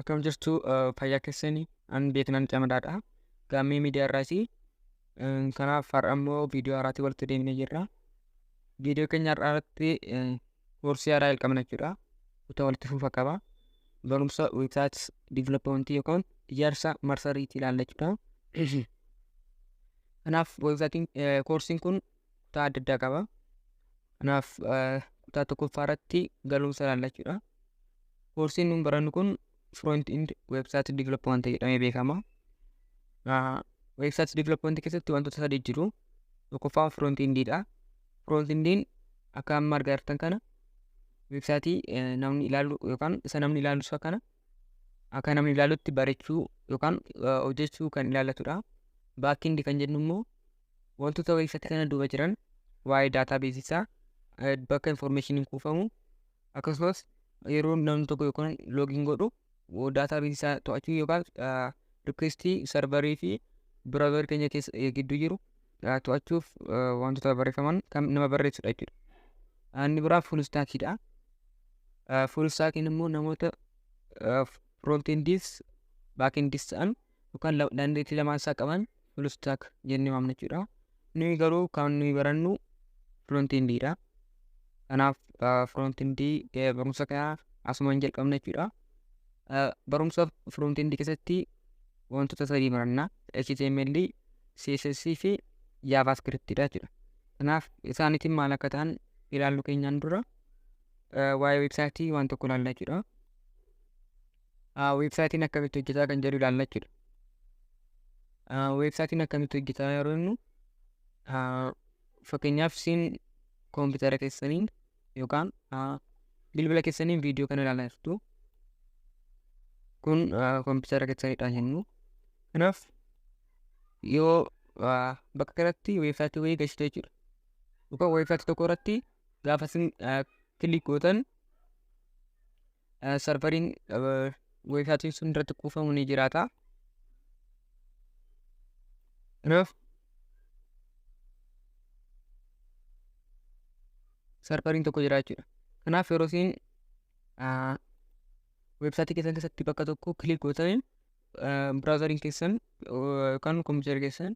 Akkam jirtu, fayyaa keessanii? An Beeknaan Camadaadha. Gaammee miidiyaa irraati. Kanaaf har'a immoo viidiyoo haaraatiin walitti deemnee jirra. Viidiyoo keenya har'aa irratti koorsii haaraa jalqabna jechuudha. Kutaa walitti fufa qaba. Barumsa website development yookaan ijaarsa marsariitii ilaalla jechuudha. Kanaaf websaayitiin koorsiin kun kutaa adda addaa qaba. Kanaaf kutaa tokkoffaa irratti galumsa ilaalla jechuudha. Koorsiin nuun barannu kun front end website development jedhamee beekama. Website development keessatti wantoota sadii jiru. Tokkoffaan front endiidha. Front endiin akka amma argaa jirtan kana websaayitii namni ilaalu yookaan isa namni ilaalu isa kana akka namni ilaalutti bareechuu yookaan hojjechuu kan ilaallatudha. Back end kan jennu immoo wantoota websaayitii kana duuba jiran, waa'ee database isaa, bakka informationiin kuufamu, akkasumas yeroo namni tokko yookaan login godhu database isaa to'achuu yookaan requestii serverii fi browser keenya keessa gidduu jiru to'achuuf wantoota barreeffaman kan nama barreessudha jechuudha. Inni biraa full stackiidha. Full stackiin immoo namoota front endis back endis ta'an yookaan dandeettii lamaan isaa qaban full stack jennee waamna jechuudha. Nuyi garuu kan nuyi barannu front endiidha. Kanaaf front endii barumsa kana asumaan jalqabna jechuudha. Barumsa front endii keessatti wantoota sadii baranna. HTML, CSS fi JavaScript dha jechuudha. Kanaaf isaaniitiin maal akka ta'an ilaallu keenyaan dura waa'ee websaayitii waan tokko ilaalla jechuudha. Websaayitiin akkamitti hojjetaa kan jedhu ilaalla jechuudha. Websaayitiin akkamitti hojjetaa yeroo jennu, fakkeenyaaf isin koompitara keessaniin yookaan bilbila keessaniin viidiyoo kana ilaalaa jirtu. Kun koompitara keessanidha jennu. Kanaaf yoo bakka kanatti websaayitii wayii galchitu jechuudha. Yookaan websaayitii tokko irratti gaafa isin click gootan, serveriin websaayitiin sun irratti kuufamu ni jiraata. Kanaaf serveriin tokko jira jechuudha. Kanaaf yeroo isin websaayitii keessan keessatti bakka tokko click gootan, browseriin keessan yookaan kompiitarri keessan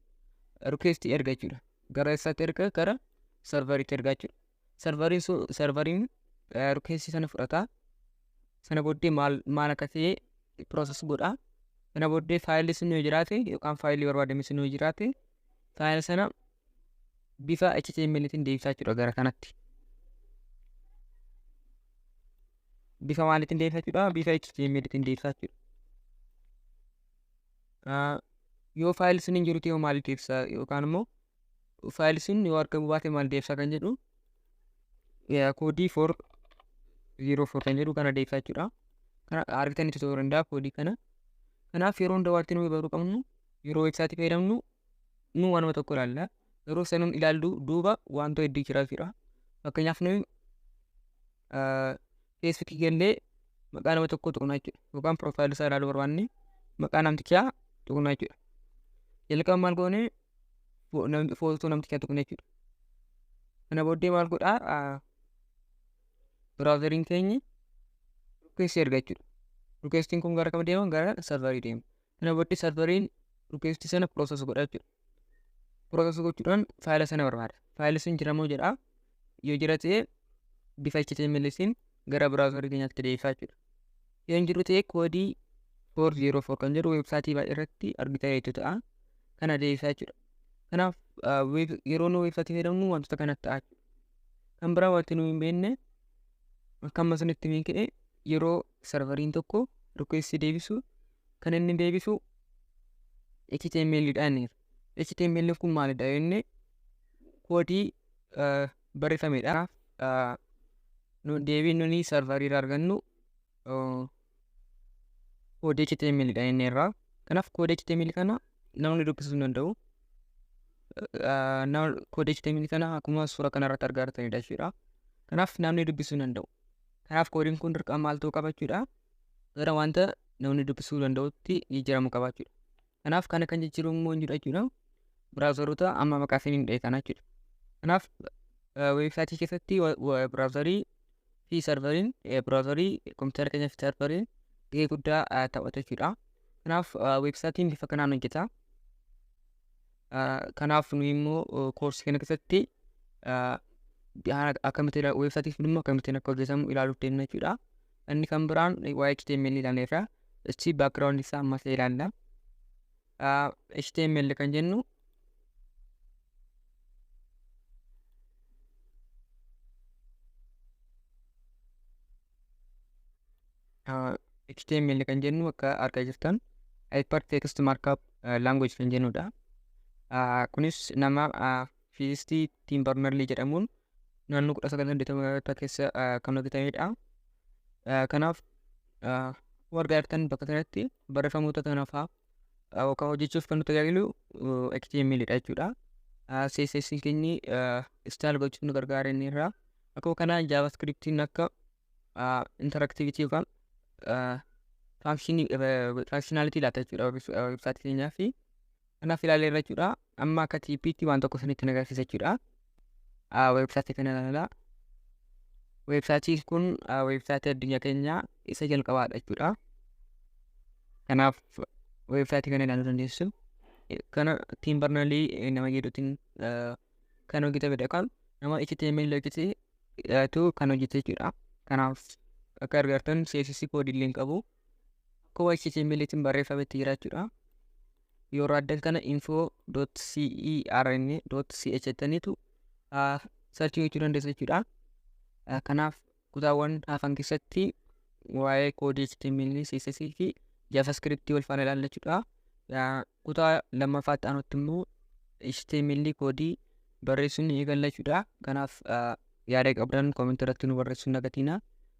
request erga jechuudha. Gara eessaatti erga? Gara serveriitti erga jechuudha. Serveriin sun, serveriin request sana fudhata. Sana booddee maal maal akka ta'e process godha. Sana booddee faayilli sun yoo jiraate yookaan faayilli barbaadame sun yoo jiraate, faayila sana bifa HTMLtiin deebisaa jechuudha gara kanatti. Bifa maaliitiin deebisaa jechuudha? Bifa HTMLtiin deebisaa jechuudha. Yoo faayilli sun hin jiru ta'e maal deebisa, yookaan immoo faayilli sun yoo argamuu baate maal deebisa kan jedhu, koodii 404 kan jedhu kana deebisaa jechuudha. Kana argitanitti ta'uu danda'a koodii kana. Kanaaf yeroo hunda wanti nuyi baruu qabnu, yeroo websaayitii fayyadamnu nu waanuma tokko ilaalla. Yeroo sana ilaallu duuba wantoota hedduu jira jechuudha. Fakkeenyaaf nuyi Feesbuukii gallee maqaa nama tokkoo tuqna jechuudha. Yookaan piroofaayilii isaa ilaaluu barbaanne maqaa namtichaa tuqna jechuudha. Jalqaba maal goone? Footoo namtichaa tuqna jechuudha. Kana booddee maal godhaa? Browseriin keenya request erga jechuudha. Requestiin kun gara kam deema? Gara serverii deema. Kana booddee serveriin request sana process godha jechuudha. Process gochuudhaan faayila sana barbaada. Faayilli sun jira moo jedhaa. Yoo jira ta'e bifa HTMLtiin gara browserii keenyaatti deebisaa jechuudha. Yoo hin jiru ta'e koodii 404 kan jedhu websaayitii baay'ee irratti argitaniitu ta'a. Kana deebisaa jechuudha. Kanaaf yeroo nu websaayitii fayyadamnu wantoota kanatti ta'a jechuudha. Kan biraa wanti nu hin beekne, akka amma isinitti himin ka'e, yeroo serveriin tokko request deebisu kan inni deebisu HTML dha inni. HTML kun maalidha jennee, koodii barreeffamedha. Kanaaf deebiin nuni serverii irraa argannu koodii HTML dha inni irraa. Kanaaf koodii HTML kana namni dubbisuu hin danda'u. Koodii HTML kana akkuma suura kana irratti argaa jirtanidha jechuudha. Kanaaf namni dubbisuu hin danda'u. Kanaaf koodiin kun dirqama maal ta'uu qaba jechuudha? Gara wanta namni dubbisuu danda'utti jijjiiramuu qaba jechuudha. Kanaaf kana kan jijjiiru immoo hin jiru jechuudha. Browseroota amma maqaa isiniin dha'e kana jechuudha. Kanaaf weebsaayitii keessatti browserii fi serveriin, browserii kompiitara keenya fi serveriin gahee guddaa taphata jechuudha. Kanaaf weebsaayitiin bifa kanaan hojjeta. Kanaaf nuyi immoo koorsii kana keessatti akkamitti weebsaayitiin kun immoo akkamittiin akka hojjetamu ilaaluuf deemna jechuudha. Inni kan biraan waa'ee HTML ilaalleerra. Ichi background isaa ammas ilaalla. HTML kan jennu HTML kan jennu akka argaa jirtan Hypertext Markup Language kan jennudha. Kunis nama fiizistii Tim Berners-Lee jedhamuun naannoo 1980 keessa kan hojjetamedha. Kanaaf akkuma argaa jirtan bakka kanatti barreeffamoota kana fa'aa yookaan hojjechuuf kan nu tajaajilu HTML dha jechuudha. CSS keenyi style gochuuf nu gargaara inni irraa. Akkuma kana JavaScriptiin akka interactivity yookaan functionality laata jechuudha websaayitii keenyaa fi kanaaf ilaaleerra jechuudha. Amma akka TP'tti waan tokko isinitti agarsiisa jechuudha. Websaayitii kana ilaalaa. Websaayitiin kun websaayitii addunyaa keenyaa isa jalqabaadha jechuudha. Kanaaf websaayitii kana ilaaluu dandeessu. Kana Tim Berners-Lee nama jedhuutiin kan hojjetamedha yookaan nama HTML hojjetetu kan hojjete jechuudha. Kanaaf akka argartan CSS koodii illee hin qabu. Akkuma HTML tiin barreeffametti jira jechuudha. Yeroo addan kana info.cern.ch jettaniitu search gochuu dandeessu jechuudha. Kanaaf kutaawwan hafan keessatti waa'ee koodii HTML, CSS fi JavaScript wal faana ilaalla jechuudha. Kutaa lammaffaatti aanutti immoo HTML koodii barreessuun ni eegalla jechuudha. Kanaaf yaada qabdan comment irratti nu barreessuun dagatinaa.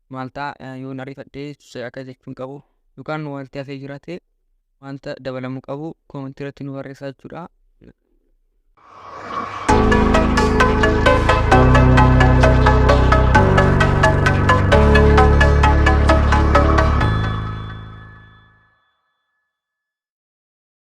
Maal ta'a yoon ariifadhee akka jechuun qabu yookaan wanti hafee jiraate wanta dabalamuu qabu comment irratti nu barreessaa jechuudha.